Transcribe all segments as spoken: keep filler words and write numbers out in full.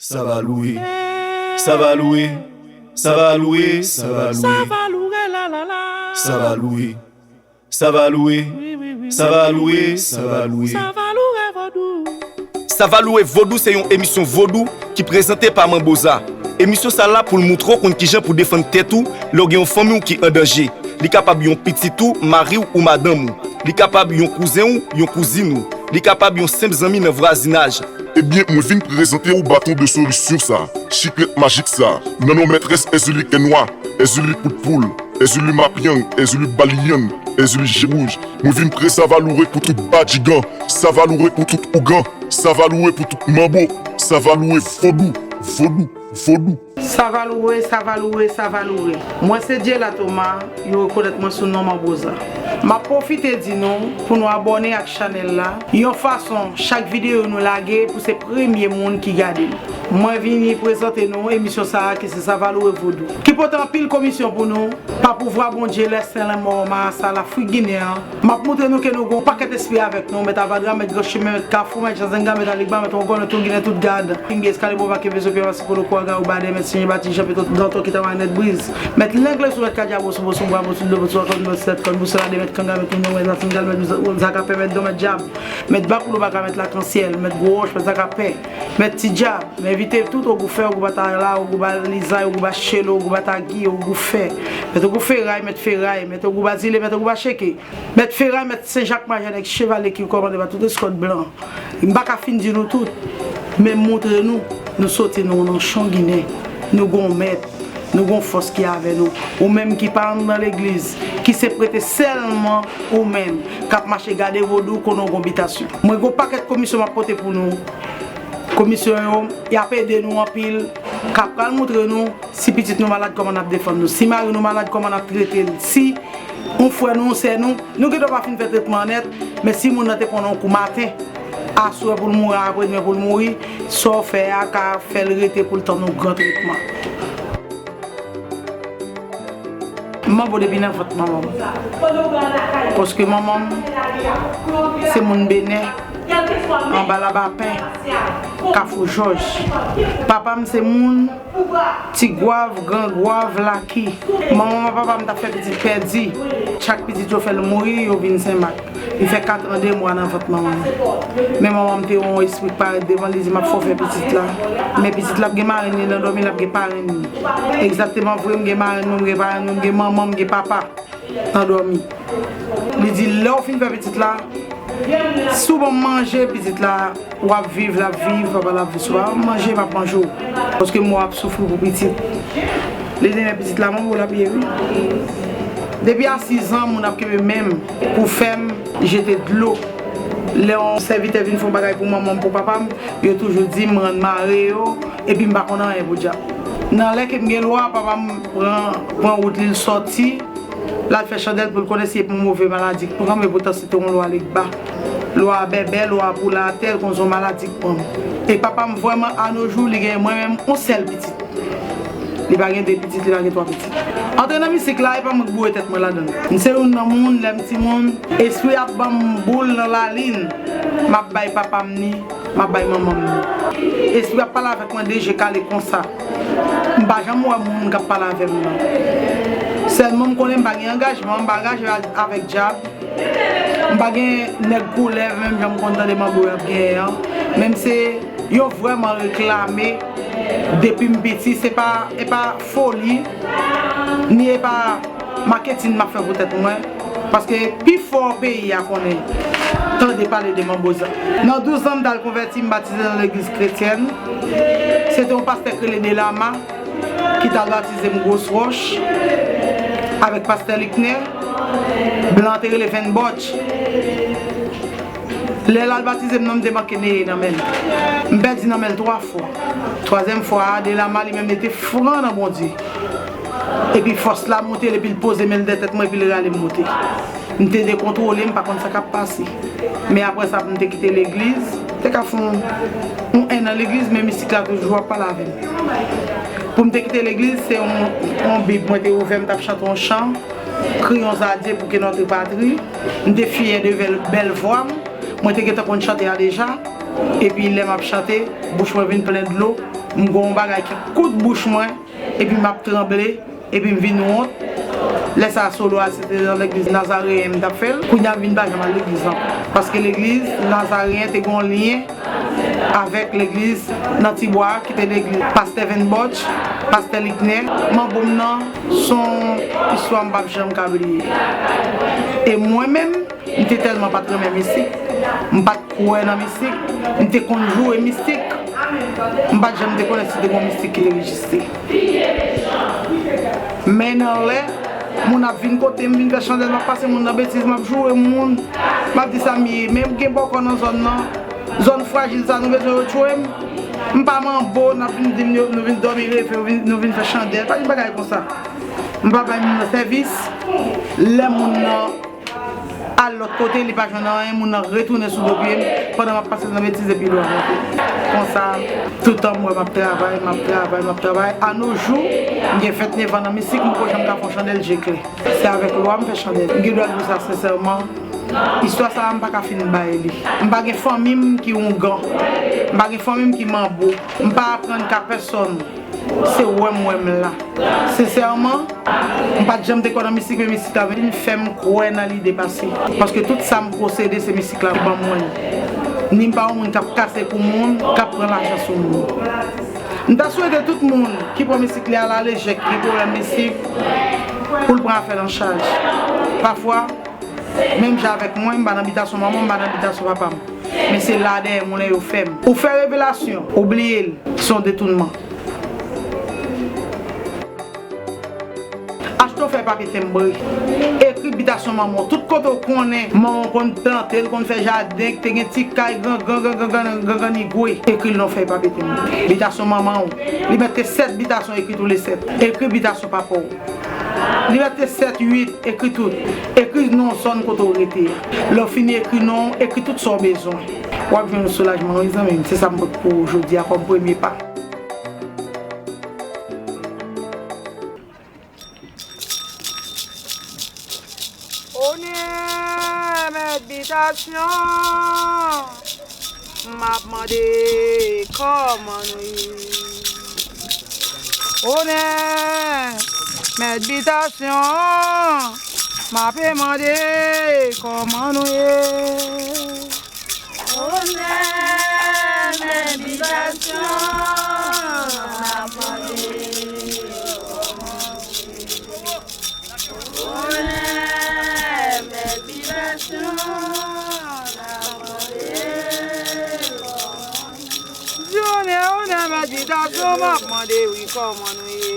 Sa va louwe. Sa va louwe. Sa va louwe. Sa va louwe. Sa va louwe. Sa va louwe. Sa va louwe. Sa va louwe. Sa va louwe vodou. Sa va louwe vodou se yon emisyon vodou ki prezante pa Manboza. Emisyon sa la pou l moutre w konn kijan pou defann tèt ou lè w gen yon fanmi w ki an danje. Li kapab yon pitit ou, mari w ou madanm ou. Li kapab yon kouzen w, yon kouzin ou. Li kapab yon senp zanmi nan vwazinaj. Ebyen, mwen vin prezante w baton de solisyon sa, chiklèt majik sa, nan non mètrès Èzili Kènwa, Èzili Poutpoul, Èzili Mapyang, Èzili Baliyann, Èzili Je Wouj. Mwen vin pre sa va louwe pou tout badjigan, sa va louwe pou tout ougan, sa va louwe pou tout manbo, sa va louwe vodou, vodou, vodou. Sa va louwe, sa va louwe, sa va louwe. Mwen se Dyela Thomas, yo rekonèt mwen sou non Manboza. M ap pwofite di nou pou nou abòne ak chanèl la, yon fason chak videyo nou lage pou se premye moun ki gade l. Mwen vini prezante nou emisyon sa a ki se Sa va louwe vodou, ki pote anpil komisyon pou nou, pa pouvwa Bondye, lè sen lanmò, marasa, Lafrik Ginen an. M ap moutre nou ke nou gon pakèt espri avèk nou, mèt Avadra, mèt Gran Chimen, mèt Kafou, mèt Janzenga, mèt Aligba, mèt Ongon, mèt Ouginen, tout gad. Kingi, Eskale, Bova, Keve, Zope, Masi, Kolo, Kou, Aga, Oubade, mèt Sinyen, Bati, Jan, Petwo, Danto, Kitawa, Nèt Briz, mèt Lengle sou mèt Kadya, Boso, Boso, Bwa, Boso, Dlo, Boso, Akòn, Boso, Sèt Kòn, Boso, Lade, mèt Kanga, mèt Mounyon, mèt Lasingal, mèt Zakapè, mèt Don, mèt Dyab, mèt Bakoulou Baka, mèt Lakansyèl, mèt Gwo Wòch, mèt Zakapè, mèt Ti Dyab. M envite tout Ogou Fè, Ogou Batala, Ogou Balizay, Ogou Bachelo, Ogou Batagi, Ogou Fè, mèt Ogou Feray, mèt Feray, mèt Ogou Bazile, mèt Ogou Bacheke, mèt Feray, mèt Senjak Majè, nèg chevalye ki kòmande pa tout eskòt blan. M pa ka fin di nou tout, men m moutre nou, nou soti nan yon nanchon ginen, nou gon mèt, nou gon fòs ki avè nou. Ou menm ki pa anndan legliz, ki se prete sèlman ou menm, k ap mache gade vodou konnen w gon bitasyon. Mwen gon pakèt komisyon m ap pote pou nou. Komisyon yo, y ap ede nou anpil, k ap pral moutre nou si pitit nou malad, kòman n ap defann nou. Si mari nou malad, kòman n ap trete l. Si yon frè nou, yon sè nou, nou gendwa pa fin fè tretman an nèt, men si moun nan te konnen yon kou maten, aswè pou l mouri, apre demen pou l mouri, sa w fè a ka fè l rete pou l tann yon gran tretman. M manbo depi nan vant manman m. Paske manman m se moun Benè, anba Labapen, Kafou Jòj. Papa m se moun Ti Gwav, Gran Gwav, Laki. Manman m ak papa m t ap fè pitit pèdi. Chak pitit yo fè l mouri, yo vin Senmak. Li fè kat an de mwa nan vant manman m. Men manman m te wè yon espri k parèt devan l, li di, "M ap fè w fè pitit la." Men pitit la ap gen marenn li nan dòmi, l ap gen parenn li. Egzakteman vre, m gen marenn mwen, m gen parenn mwen, m gen manman, m gen papa nan dòmi. Li di, "Lè w fin fè pitit la, si w ban m manje, pitit la, w ap viv, l ap viv, papa l ap viv. Si w pa ban m manje, m ap manje w. Paske m wè w ap soufri pou pitit." Li di, "Men pitit la, manbo l ap ye, wi." Depi a sis an, moun ap kenbe men m pou fè m jete dlo. Lè yon sèvitè vin fè yon bagay pou manman m, pou papa m, yo toujou di m rann mare yo, epi m pa konn anyen podyab. Nan lè ke m gen lwa, papa m pran, pran wout li, l sòti, l al fè chandèl pou l konnen si se pa yon move maladi k pran m, e poutan se te yon lwa legba. Lwa bèbè, lwa poul atè, l konn se yon maladi k pran m. E papa m vrèman, anojou, li gen mwen menm, yon sèl pitit. Li pa gen de pitit, li pa gen twa pitit. Antre nan mizik la, e pa mwen k boure tèt mwen ladan l. M se youn nan moun, lè m timoun, espri ap ban m boul nan lalin, m ap bay papa m ni, m ap bay manman m ni. Espri ap pale avèk mwen de je kale konsa. M pa janm wè moun k ap pale avè m nan. Sèlman m konnen m pa gen angajman, m pa angaje avèk dyab. M pa gen nèg koulèv menm jan m konn tande manbo yo ap genyen an. Men m se, yo vrèman reklame depi m piti. Se pa, e pa foli, ni e pa maketin m ap fè pou tèt mwen. Paske pifò peyi a konnen, tande pale de Manboza. Nan douz an, m t al konvèti, m batize nan legliz kretyèn. Se te yon pastè k rele Delama ki t al batize m Gwo Wòch avèk pastè Liknè. Blan te rele Venn Bòch. Lè l al batize m nan, m te manke neye nan men l. M pèdi nan men l twa fwa. Twazyèm fwa a, Delama li menm mete fran nan Bondye. Epi fòs la monte l, epi l poze men l dèyè tèt mwen, epi l rale m monte. M te dekontwole, m pa konn sa k ap pase. Men apre sa, pou m te kite legliz, m te ka fè yon, yon en nan legliz, men mistik la toujou ap pale avè m. Pou m te kite legliz, se yon, yon bib mwen te ouvè, m t ap chante yon chan, Crions à Dieu pour que notre patrie. M te fyè de bèl, bèl vwa m. Mwen te gentan konn chante a deja. Epi lè m ap chante, bouch mwen vin plen dlo, m gen yon bagay ki koud bouch mwen, epi m ap tranble, epi m vin wont. Lè sa a, solo a, se te nan legliz Nazareyen m t ap fè l. Kounye a, m vin pa janm al legliz ankò. Paske legliz Nazareyen te gen yon lyen avèk legliz nan Tibwa a, ki te legliz Pastè Venbòch, Pastè Liknè. Manbo m nan, se yon istwa m p ap janm ka bliye. E mwen menm, m te tèlman pa t renmen mistik, m pa t kwè nan mistik, m te konn joure mistik, m pa t janm te konnen si te gen yon mistik ki te egziste. Men nan lè moun ap vin kote m, vin fè chandèl, m ap pase moun nan betiz, m ap joure moun, m ap di sa m ye. Men gen bòkò nan zòn nan, zòn frajil sa, nou bezwen yo tchwe m. M pa manbo, n ap vin di m yo, nou vin dòmi reve, nou vin, nou vin fè chandèl. Pa gen bagay konsa. M pa bay moun nan sèvis. Lè moun nan al lòt kote, li pa jwenn anyen, moun nan retounen sou do pye m pandan m ap pase nan betiz epi lwa monte. Konsa, toutan m wè m ap travay, m ap travay, m ap travay. A no jou, m gen vennèf an nan mistik, m poko janm ka fè yon chandèl je klè. Se avèk lwa m fè chandèl. M gen dwa di w sa sensèman, istwa sa a, m pa ka fin bay li. M pa gen fanmi m ki oungan. M pa gen fanmi m ki manbo. M pa aprann ka pèsòn. Se wè m wè m la. Sensèman, m pa t janm te kwè nan mistik, men mistik la vin fè m kwè nan lide pase. Paske tout sa m posede, se mistik la ban mwen. Ni m pa yon moun k ap kase kou moun, k ap pran lajan sou moun. M ta swete tout moun ki pran mistik li a lalejè, ki gen pwoblèm mistik, pou l pran afè l an chaj. Pafwa, menm jan avèk mwen, m pa nan bitasyon manman m, m pa nan bitasyon papa m. Men se la dèyè moulen yo fè m. Ou fè revelasyon, ou bliye l, se yon detounman. Achte yon fèy papye tenbre. Ekri bitasyon manman w. Tout kote w konnen manman w konn plante, l konn fè jaden, ki te gen ti kay, gran, gran, gran, gran, gran, gran, gran nigwe. Ekri l nan yon fèy papye tenbre. Bitasyon manman w. Li mèt te sèt bitasyon, ekri tou le sèt. Ekri bitasyon papa w. Li mèt te sèt, uit, ekri tout. Ekri non zòn kote w rete a. Lè w fini ekri non w, ekri tout sa w bezwen. W ap jwenn yon soulajman, wi, zanmi m. Se sa m pote pou ou jodi a kòm premye pa. Onè, mèt bitasyon, m ap mande kòman nou ye. Onè, mèt bitasyon, m ape mande kòman nou ye. Onè, mèt bitasyon, n ap mande kòman w ye. Onè, mèt bitasyon, n ap mande kòman w ye. Di onè, onè, mèt bitasyon, m ap mande wi kòman nou ye.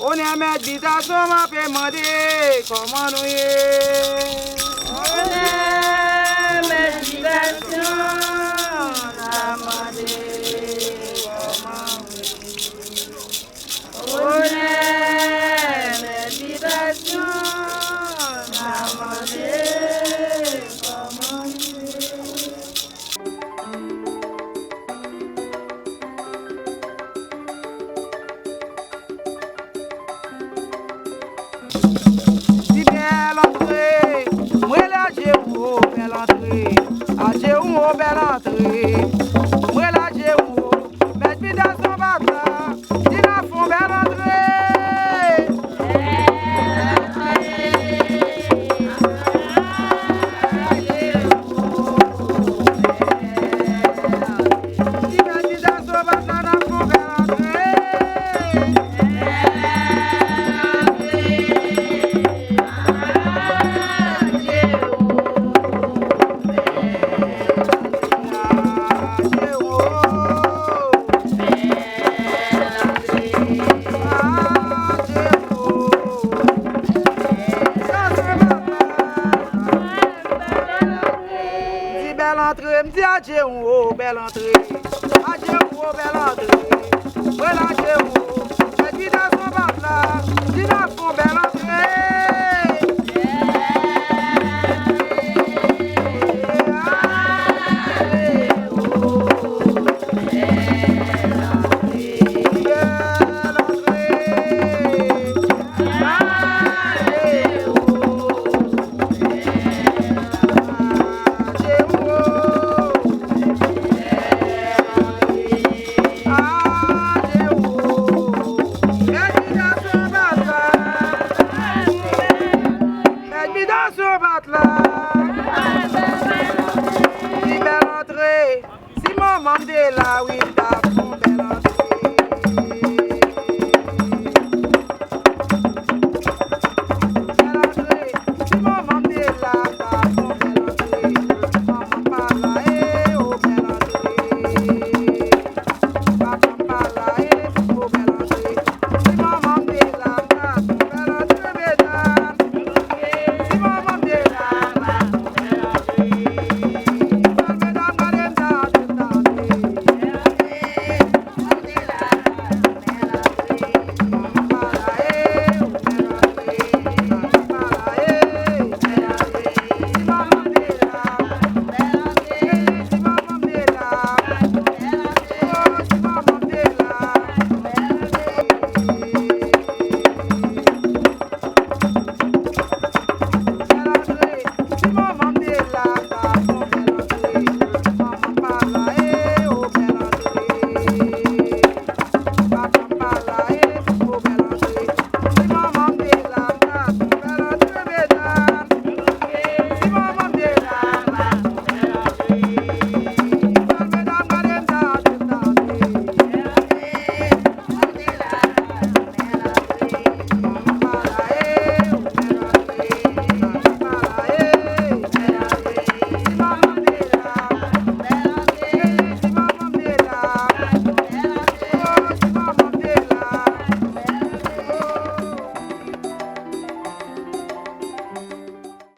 Onè mèt bitasyon, m ape mande kòman nou ye. Onè mèt bitasyon, n ap mande kòman nou ye. Onè mèt bitasyon, n ap mande kòman nou ye. Di bèl antre, m rele Adjewou, bèl antre. Adjewou, bèl antre. M rele Adjewou, mèt bitasyon bata. Di n a fon bèl antre. Di bèl antre, m di Adjewou, bèl antre. Adjewou, bèl antre. Mwen la,